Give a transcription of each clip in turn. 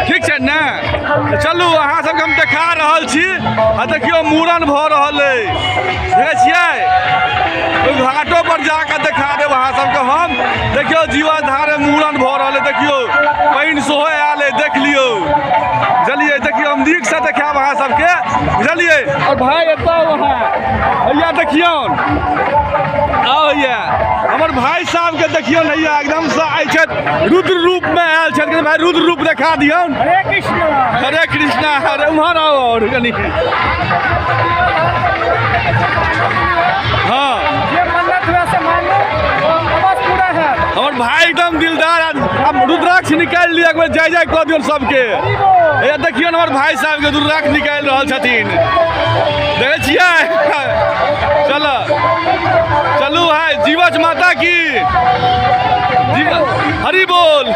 ठीक छै ने? तऽ चलू, अहाँ सबके हम देखा रहल छी। आ देखियौ, मूड़न भऽ रहल अइ, देखै छियै? ओहि घाटो पर जाकऽ देखा देब अहाँ सबके हम। देखियौ, जीवन धारमे मूड़न भऽ रहल अइ। देखियौ, पानि सेहो आयल अइ, देख लियौ, बुझलियै? देखियौ, हम नीकसँ देखायब अहाँ सबके, बुझलियै? आओर भाय, एतऽ अहाँ भैया देखियौन, आउ भैया। हमर भाय साहबके देखियौन भैया, एकदमसँ आइ छथि, रुद्र रूपमे आयल छथि। भाय, रुद्र रूप देखा दियौन। हरे कृष्णा, हरे कृष्णा। हरे, उम्हर आउ आओर कनि। हाँ, जे मन्नत हुए से मांगू, अवश्य पूरा है। हमर भाई एकदम दिलदार आदमी। आब रुद्राक्ष निकालि लिअ, एक बेर जय जय कऽ दियौन सबके। हे देखियौ, हमर भाई साहब के रुद्राक्ष निकालि रहल छथिन, देखै छियै? चल, चलू भाई, जीवछ माता की जीव, हरि बोल।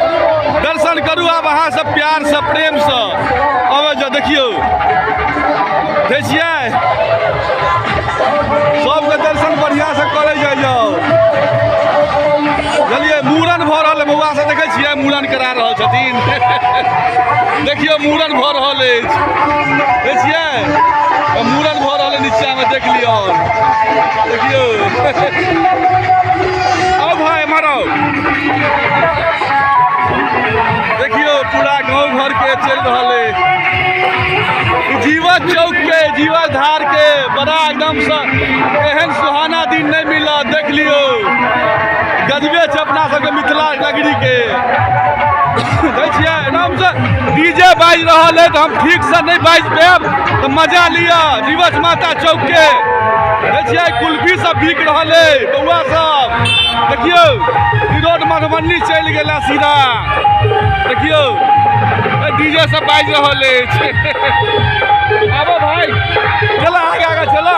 दर्शन करू आब अहाँ सब प्यार से, प्रेम से। अबै जाउ। देखियौ, देखै छियै? सबके दर्शन बढ़िआँ से करै जाइ जाउ, बुझलियै? मूड़न भऽ रहल है बौआ सब, देखै छियै? मूड़न करा रहल छथिन। देखियौ, मूड़न भऽ रहल अछि, देखै छियै? मूड़न भऽ रहल है नीचामे, देख लियौ। देखियौ, आउ भाई, एम्हर आउ। देखियौ, पूरा गाँव घर के चलि रहल अछि ई जीवछ चौक के, जीवछ धार के। बड़ा एकदम से एहन सुहाना दिन नहि मिलत। देख लियौ, गजबे छै अपना सबके मिथिला नगरी के। देखै छियै, एकदम से डीजे बाजि रहल है, तऽ हम ठीक से नहि बाजि पायब, तऽ मजा लिअ जीवछ माता चौक के। देखै छियै, कुल्फी सब बिक रहल है बौआ सब। देखियौ, ई रोड मधुबनी चलि गेला सीधा। देखियौ, डीजे सब बाजि रहल अछि। आबो भाई, चला, आगे आगे चला।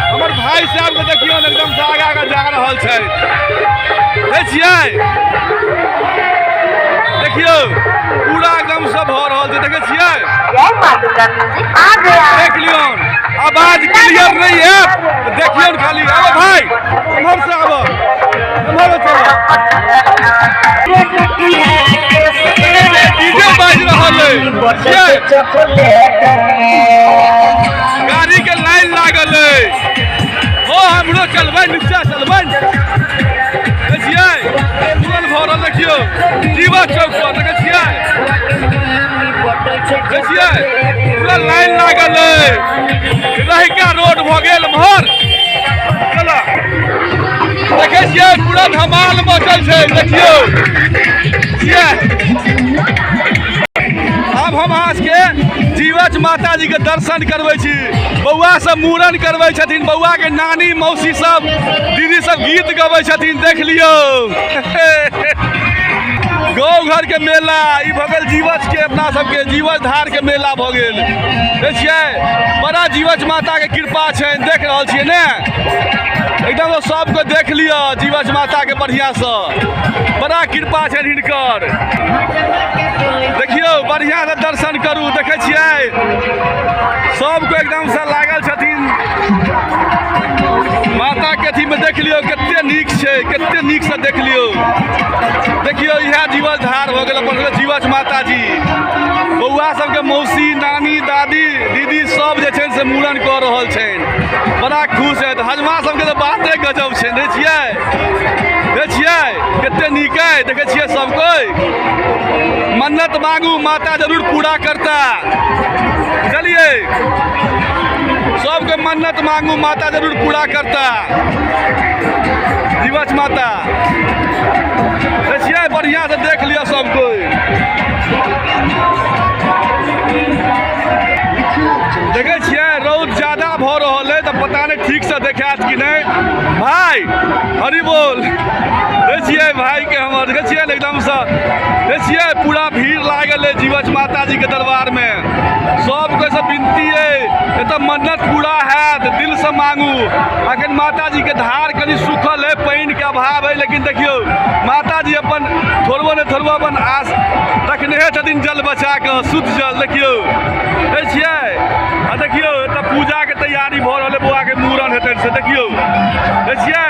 हमर भाई साहब के देखियौ, एकदम से आगे आगे जा रहल छै, देखै छियै? देखियौ, पूरा एकदम से भऽ रहल छै, देखै छियै? जय माँ दुर्गा म्यूजिक आ गया। देख लियौन, आवाज क्लियर नहीं है, देखियौन खाली। आबो भाई, उम्हर से आबो, उम्हर चलो। डीजे बाजि रहल है, छियै? गाड़ी के लाइन लागल है। हो, हमरो चलबै, नीचा चलबै। देखै छियै, मूड़न भऽ रहल। देखियौ, जीवछ चौक पर, देखै छियै? देखै छियै, पूरा लाइन लागल है। रहिका रोड भऽ गेल एम्हर। चला, देखै छियै, पूरा धमाल मचल छै। देखियौ छियै? आब हम अहाँ सबके जीवछ माता जी के दर्शन करबै छी। बौआ सब मूड़न करबै छथिन, बौआ के नानी, मौसी सब, दीदी सब गीत गबै छथिन। देख लियौ, गाँव घर के मेला ई भऽ गेल जीवछ के, अपना सबके जीवछ धार के मेला भऽ गेल। देखै छियै, बड़ा जीवछ माता के कृपा छनि, देख रहल छियै ने? एकदम सबके देख लिअ जीवछ माता के बढ़िया से, बड़ा कृपा छनि हिनकर। देखियौ, बढ़िया से दर्शन करू। देखै छियै, सबके एकदम से लागल छथिन माता के अथी में। देख लियौ, कते नीक छै, कते नीक से देख लियौ। देखियौ, इएह जीवछ धार भऽ गेल अपन सबके जीवछ माता जी। बौआ सबके मौसी, नानी, दादी, दीदी सब जे छै से मूड़न कऽ रहल छनि, बड़ा खुश है। हजमा सबके तऽ बाते गजब छै। देखै छियै? देखै छियै, कते नीक है? देखै छियै, सब कोइ मन्नत मांगू, माता जरूर पूरा करता, बुझलियै? सबके मन्नत मांगू, माता जरूर पूरा करता जीवछ माता। देखिए, बढ़िया से देख लिअ सब कोई। देखै छियै, रौद ज्यादा भऽ रहल है, तऽ पता नहि ठीक से देखायत कि नहि। भाई, हरि बोल। देखै छियै भाई के हमर? देखै छियै ने एकदमसँ? देखै छियै, पूरा भीड़ लागल है जीवछ माता जी के दरबार में। सबके से विनती है, एतऽ मन्नत पूरा हैत, दिल से मांगू। अखन माता जी के धार कनि सूखल है, पानि के अभाव है, लेकिन देखियौ, माता जी अपन थोड़बो ने थोड़बो अपन आस रखने छथिन जल बचा कऽ, शुद्ध जल। देखियौ, देखै छियै? आ देखियौ, एतऽ पूजा के तैयारी भऽ रहल है, बौआ के मूड़न हेतै से। देखियौ, देखै छियै,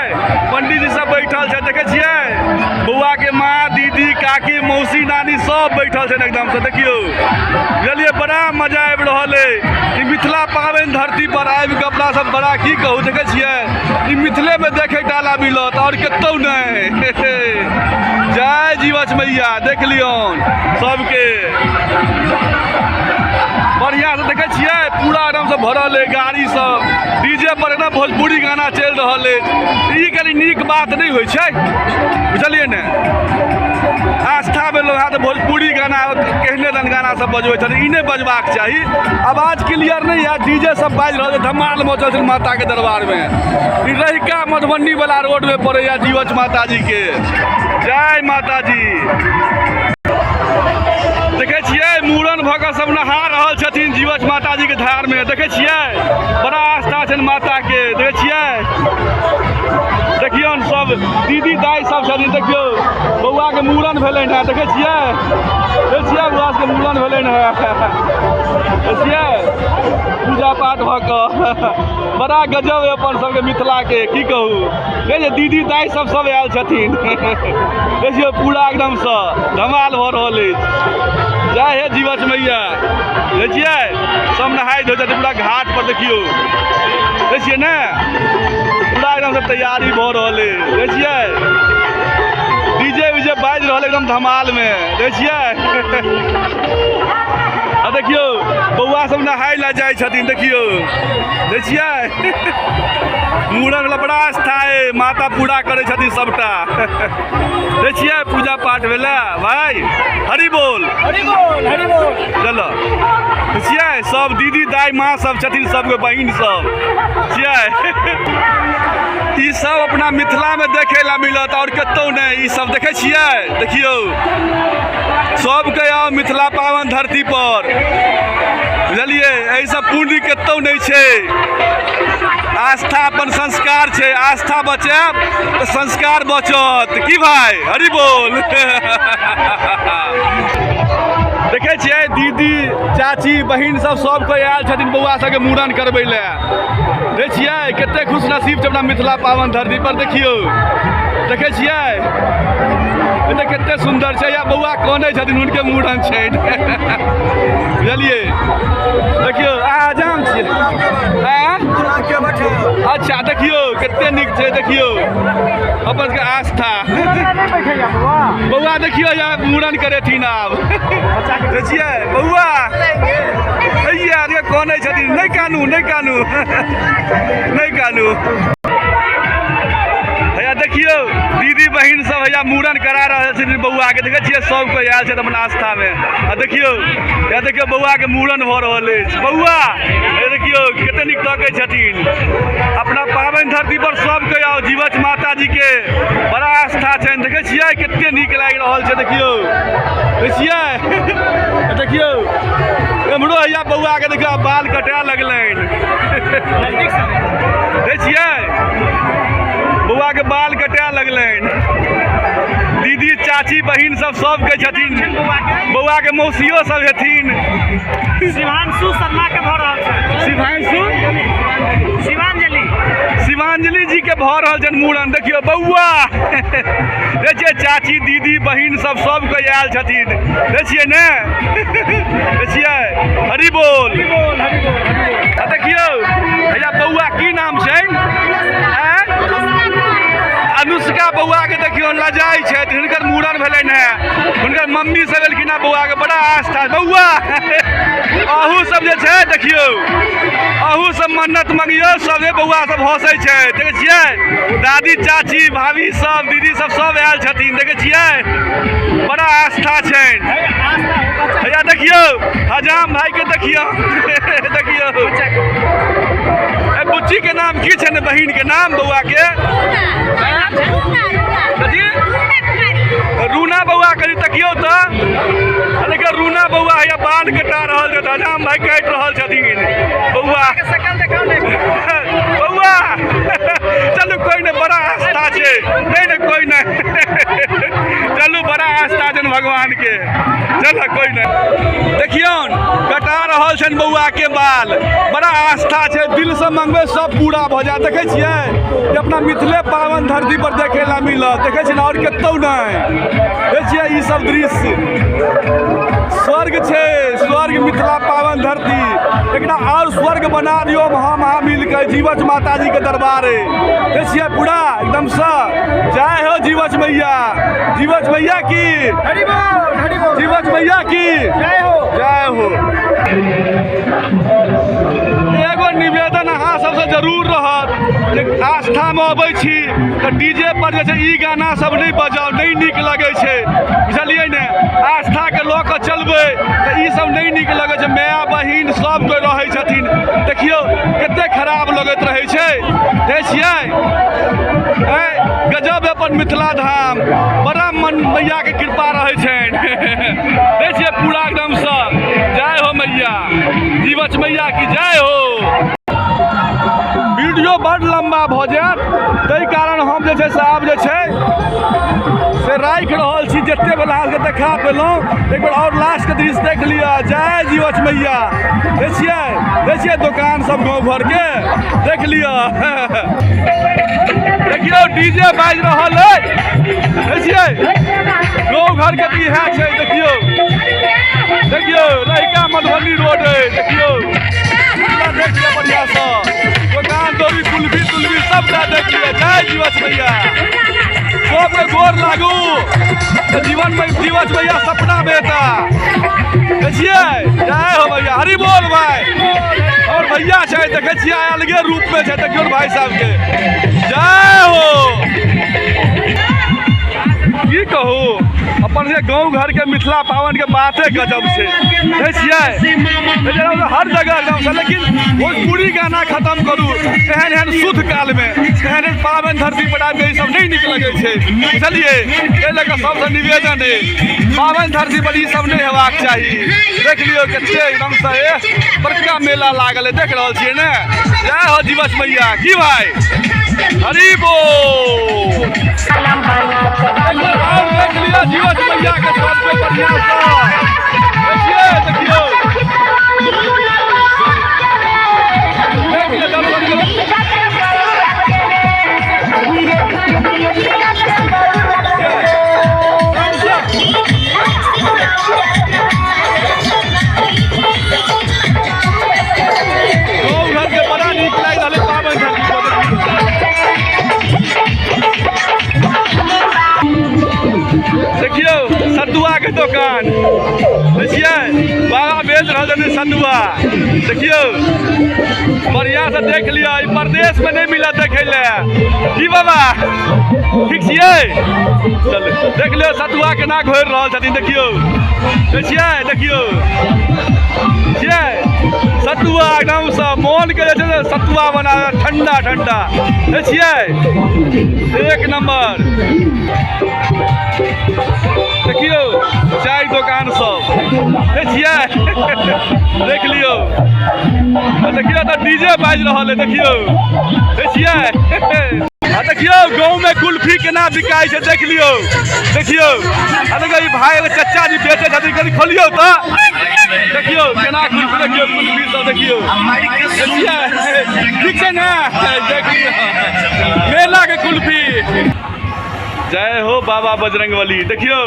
पंडीजी सब बैठल छै। देखै छियै, बौआ के माँ, दीदी, काकी, मौसी नानी सब बैठल छनि एकदम से। देखियौ बुझलियै, बड़ा मजा आबि रहल अइ। ई मिथिला पाबनि धरती पर आबि कऽ अपना सब बड़ा की कहू, देखै छियै ई मिथिले में देखे टाला मिलत और कतौ नहि। जय जीवछ मैया। देख लियौन सबके बढ़िया से, देखै छियै पूरा एकदम से भरल अइ गाड़ी सब, डीजे पर एकदम भोजपुरी गाना चलि रहल अछि। ई कनि नीक बात नहि होइ छै, बुझलियै ने? आस्था में लोग तऽ भोजपुरी गाना केहने दन गाना सब बजबै छथिन, ई नहि बजबाक चाही। आवाज क्लियर नहि है, डीजे सब बाजि रहल छै, धमाल मचल छै माता के दरबार में। ई रहिका मधुबनी वाला रोड में पड़ैया जीवछ माता जी के। जय माता जी। देखै छियै मूड़न भऽ कऽ सब नहा रहल छथिन जीवछ माता जी के धार में। देखै छियै बड़ा आस्था छनि माता के। देखै छियै, देखियौन सब दीदी दाई सब छथिन। देखियौ बौआ के मूड़न भेलनि हेँ। देखै छियै, देखै छियै बौआ सबके मूड़न भेलनि हेँ। देखै छियै पूजा पाठ भऽ कऽ बड़ा गजब है अपन सबके मिथिला के, की कहू। देखियौ दीदी दाई सब सब आयल छथिन। देखियौ पूरा एकदमसँ धमाल भऽ रहल अछि। जय हे जीवछ मैया। देखै छियै सब नहाय धोइ छथिन पूरा घाट पर। देखियौ, देखै छियै ने पूरा एकदम से तैयारी भऽ रहल अछि। देखै छियै डीजे उजे बाजि रहल एकदम धमाल में। देखै छियै आ देखियौ बौआ सब नहाय लए जाइ छथिन। देखियौ, देखै छियै मूड़न वाला बड़ा आस्था अइ, माता पूरा करै छथिन सबटा। देखै छियै पूजा पाठ भेलै भाई। हरि बोल, हरि बोल, हरि बोल। चलो छियै सब दीदी दाई माँ सब छथिन, सबके बहिन सब छियै। ई सब अपना मिथिला में देखे ला मिलत और कतौ नहि। ई सब देखै छियै, देखियौ सबके आउ मिथिला पावन धरती पर, बुझलियै? एहि सब पुण्य कतौ नहि छै। आस्था अपन संस्कार छै, आस्था बचायब तऽ संस्कार बचत। की भाई, हरि बोल। देखै छियै दीदी चाची बहिन सब सब कोइ आयल छथिन बौआ सबके मूड़न करबै लए। देखै छियै कते खुश नसीब छै अपना मिथिला पावन धरती पर। देखियौ, देखै छियै एते कते सुन्दर छै। या बौआ कनै छथिन, हुनके मूड़न छै, बुझलियै? देखियौ अहाँ जाम छियै। अच्छा देखियौ कते नीक छै। देखियौ अपन सबके आस्था। बौआ देखियौ यहाँ मूड़न करेथिन आब। देखियै बौआ हैया कनै छथिन। नहि कानू, नहि कानू, नहि कानू। हैया देखियौ दीदी बहिन सब हैया मूड़न करा रहल छथिन बौआ के। देखै छियै सब कोइ आयल छथि अपन आस्था में। आ देखियौ या देखियौ बौआ के मूड़न भऽ रहल अछि। बौआ हे देखियौ कते नीक तकै छथिन। अपना पाबनि धरती पर सब कोइ आउ, जीवछ माता जी के बड़ा आस्था छनि। देखै छियै कते नीक लागि रहल छै। देखियौ, देखै छियै, देखियौ एम्हरो हैया बौआ के देखियौ बाल कटाए लगलनि। देखै छियै बौआ के बाल कटाए लगलनि। दीदी चाची बहिन सब सबके छथिन, बौआ के मौसियो सब हेथिन। शिवांशु शर्मा के भऽ रहल छै। शिवांशु, शिवांजलि, शिवांजलि जी के भऽ रहल छनि मूड़न। देखियौ बौआ, देखियै चाची दीदी बहिन सब सबके आयल छथिन। देखियै ने, देखियै हरि बोल, हरि बोल, हरि बोल, हरि बोल। आ देखियौ भैया बौआ की नाम छनि? अनुष्का बौआ के देखियौ लजाइ छथि, हुनकर मूड़न भेलनि हेँ। हुनकर मम्मी सब एलखिन हेँ। बौआ के बड़ा आस्था। बौआ अहूँ सब जे छै देखियौ अहूँ सब मन्नत मंगियौ। सबे बौआ सब हँसै छै। देखै छियै दादी चाची भाभी सब दीदी सब सब आयल छथिन। देखै छियै बड़ा आस्था छनि। भैया देखियौ हजाम भाई के देखियौ, देखियौ बुच्ची के नाम की छै ने, बहिन के नाम बौआ के? रूना। बौआ कनि तकियौ तऽ देखियौ रूना बौआ हैया बाल कटा रहल छथि, हजाम भाई काटि रहल छथिन। बौआ बौआ चलू कोइ नहि, बड़ा आस्था छै। नहि नहि कोइ नहि, चलू बड़ा आस्था छै। छनि भगवान के। चल कोई नहि। देखियौन कटा रहल छनि बौआ के बाल, बड़ा आस्था छै, दिल से मंगबै सब पूरा भऽ जायत। देखै छियै जे अपना मिथिले पावन धरती पर देखे ला मिलत, देखै छियै ने आओर कतौ नहि। देखै छियै ई सब दृश्य स्वर्ग छै, स्वर्ग मिथिला पावन धरती। एकरा आओर स्वर्ग बना दियौ हम अहाँ मिलके जीवछ माताजी के दरबार। देखै छियै पूरा एकदमसँ। जय हो जीवछ मैया, जीवछ मैया की, जीवछ मैया की जय हो, जय हो। एगो निवेदन अहाँ सबसँ जरूर रहत जे आस्थामे अबै छी तऽ डीजे पर जे छै ई गाना सब नहि बजाउ, नहि नीक लगै छै, बुझलियै ने। आस्थाके लऽ कऽ चलबै तऽ ई सब नहि नीक लगै छै। माय बहिन सब कोइ रहै छथिन, देखियौ कते खराब लगैत रहै छै। देखै छियै गजब अपन मिथिला धाम, बड़ा मन मैया के कृपा रहै छनि। देखै छियै पूरा एकदमसँ। जय हो मैया, जीवछ मैया की जय हो। वीडियो बड़ लम्बा भऽ जायत ताहि कारण हम जे छै से आब जे छै से राखि रहल छी। जते बेर अहाँके देखा पेलहुँ एक बेर आओर लास्टके दृश्य देख लिअ। जय जीवछ मैया। देखै छियै, देखै छियै दोकान सब गाँव घरके, देख लिअ। देखियौ डीजे बाजि रहल अइ, देखै छियै गाँव घरके तऽ इएह छै। देखियौ, देखियौ रहिका मधुबनी रोड अइ। देखियौ पूरा देख लिअ बढ़िआँसँ, दोकान दौरी कुल्फी तुल्फी सबटा देख लिअ। जय जीवछ मैया, सबके गोर लागू तऽ जीवनमे जीवछ मैया सपना में एता। देखै छियै, जय हो भैया, हरि बोल भाई। और भैया छै, देखै छियै अलगे रूप में छै। देखियौ भाई साहब के, जय हो। की कहू अपन से गाँव घर के मिथिला पावन के बाते गजब छै। देखै छियै हर जगह एकदम से, लेकिन भोजपुरी गाना खत्म करू। एहन एहन शुद्ध काल में एहन एहन पावन धरती पर आबि कऽ ई सब नहि नीक लगै छै, बुझलियै। एहि लऽ कऽ सबसँ निवेदन अइ, पावन धरती पर ई सब नहि हेबाक चाही। देख लियौ कते एकदम से बड़का मेला लागल है, देख रहल छियै ने। जय हो जीवछ मैया की भाई, हरि बोल। देख लियौ जीवछ मैया के सबसे बढ़िया सँ। देखिए, देखियौ, देख लियौ दर्शन करू। गाँव घर के बड़ा नीक लागि रहल है पावन धरती पर। देखियौ सतुआ के दोकान, देखियै बाबा बेच रहल छथिन सतुआ। देखियौ बढ़िया से देख लिअ, ई परदेश में नहीं मिलत देखे ले। की बाबा ठीक छियै? चलू देख लियौ सतुआ केना घोरि रहल छथिन। देखियौ, देखियै, देखियौ छियै सतुआ एकदमसँ मोन के जे छै ने सतुआ बना ठंडा ठंडा। देखियै एक नंबर। देखियौ चाय दोकान सब, देखियै, देख लियौ। देखियौ तऽ डीजे बाजि रहल है, देखियौ, देखियै। आ देखियौ गाँव में कुल्फी केना बिकाइ छै, देख लियौ, देखियौ। आ देखियौ ई भाई एगो चचा जी बेचै छथिन, कनि खोलियौ तऽ देखियौ केना कुल्फी, देखियौ कुल्फी सब, देखियौ, देखियै, ठीक छै ने। देख लियौ मेला के कुल्फी। जय हो बाबा बजरंगबली। देखियौ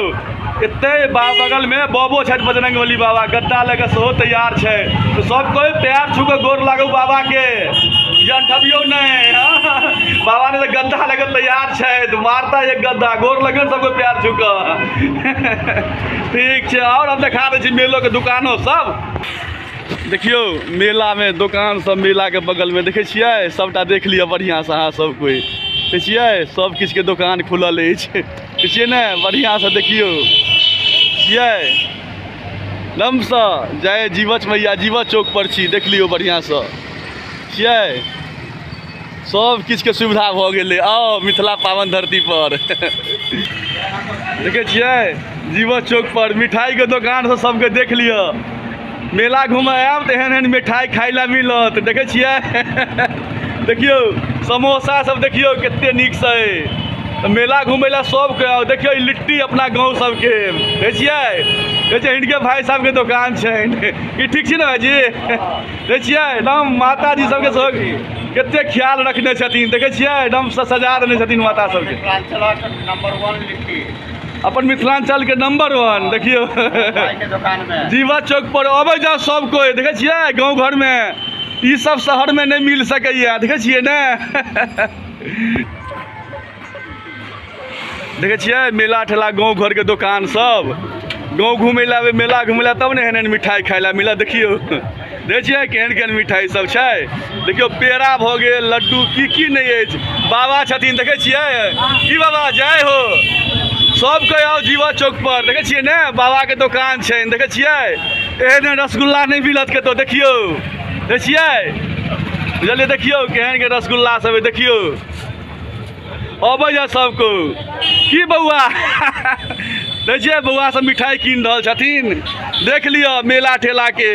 एते बगल में बाबो छथि बजरंगबली बाबा, गद्दा लऽ कऽ सेहो तैयार छै। तऽ सब कोइ पैर छू कऽ गोर लागू बाबा के, जन ठबियौ नहि। बाबा ने तऽ गद्दा लऽ कऽ तैयार छै, मारता एक गद्दा, गोर लगियौ सबके पैर छू कऽ। ठीक छै, आओर हम देखा दै छी मेलो के दुकानो सब। देखियौ मेला में दोकान सब, मेला के बगल में देखै छियै सबटा, देख लिअ बढ़िया से अहाँ सब कोइ। देखै छियै सब किछु के दोकान खुलल अछि, देखै छियै ने, बढ़िया से देखियौ छियै एकदमसँ। जय जीवछ मैया, जीवछ चौक पर छी, देख लियौ बढ़िया से छियै। सब किछु के सुविधा भऽ गेलै। आउ मिथिला पावन धरती पर। देखै छियै जीवछ चौक पर मिठाई के दोकान से सबके देख लिअ। मेला घूमऽ आयब तऽ एहन एहन मिठाई खाइ लए मिलत। देखै छियै, देखियौ समोसा सब, देखियौ कते नीक से अइ। तऽ मेला घुमै लए सबके आउ। देखियौ ई लिट्टी अपना गाँव सबके देखै छियै, देखै छियै हिनके भाई साहबके दोकान छनि। ई ठीक छी ने भाईजी? देखै छियै एकदम माताजी सबके सेहो कते ख्याल रखने छथिन। देखै छियै एकदम से सजा देने छथिन माता सबके। मिथिलांचलक नंबर 1 लिट्टी, अपन मिथिलांचल के नंबर 1। देखियौ भाई के दुकान में जीवा चौक पर अबै जाउ सब कोइ। देखै छियै गाँव घर में ई सब शहर में नहि मिल सकैया, देखै छियै ने। देखै छियै मेला ठेला गाँव घर के दोकान सब। गाँव घुमै लए आबै, मेला घुमै लए, तब ने एहन एहन मिठाइ खाइ लए मिलत। देखियौ देखै छियै केहन केहन मिठाइ सब छै। देखियौ पेड़ा भऽ गेल, लड्डू, की की नहि अछि। बाबा छथिन, देखै छियै की बाबा जय हो। सबके आउ जीवा चौक पर। देखै छियै ने बाबा के दोकान छनि। देखै छियै एहन एहन रसगुल्ला नहि मिलत कतौ। देखियौ देखै छियै बुझलियै। देखियौ केहन केहन रसगुल्ला सब है। देखियौ अबै जा सबको। की बौआ देखै छियै बौआ सब मिठाइ कीन रहल छथिन। देख लिअ मेला ठेला के।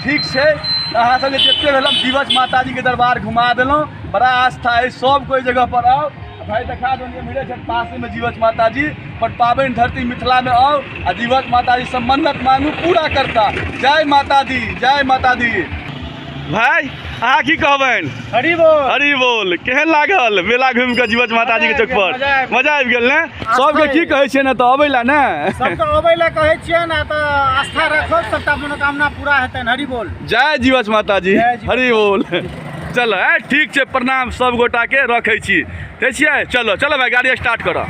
ठीक छै, अहाँ सबके जते भेल हम जीवछ माताजी के दरबार घुमा देलहुँ। बड़ा आस्था अछि, सब कोइ जगह पर आउ। भाई देखा देलियै, मिलै छै पासे में जीवछ माताजी पर। पाबनि धरती मिथिला में आउ आ जीवछ माताजी से मन्नत मांगू, पूरा करता। जय माता दी, जय माता दी। भाई अहाँ की कहबनि? हरि बोल। हरि बोल। केहन लागल मेला घुमि कऽ जीवछ माताजी के चौक पर? मजा आबि गेल। मजा आबि गेल ने? सबके की कहै छियै ने तऽ अबै लए ने? सबके अबै लए कहै छियै ने, तऽ आस्था राखो, सबटा मनोकामना पूरा हेतनि। हरि बोल। जय जीवछ माताजी। जय जीवछ। हरि बोल। चलो ठीक छै, प्रणाम सब गोटा के, रखै छी। ठीक छियै, चलो चलो भाई गाड़ी स्टार्ट करऽ।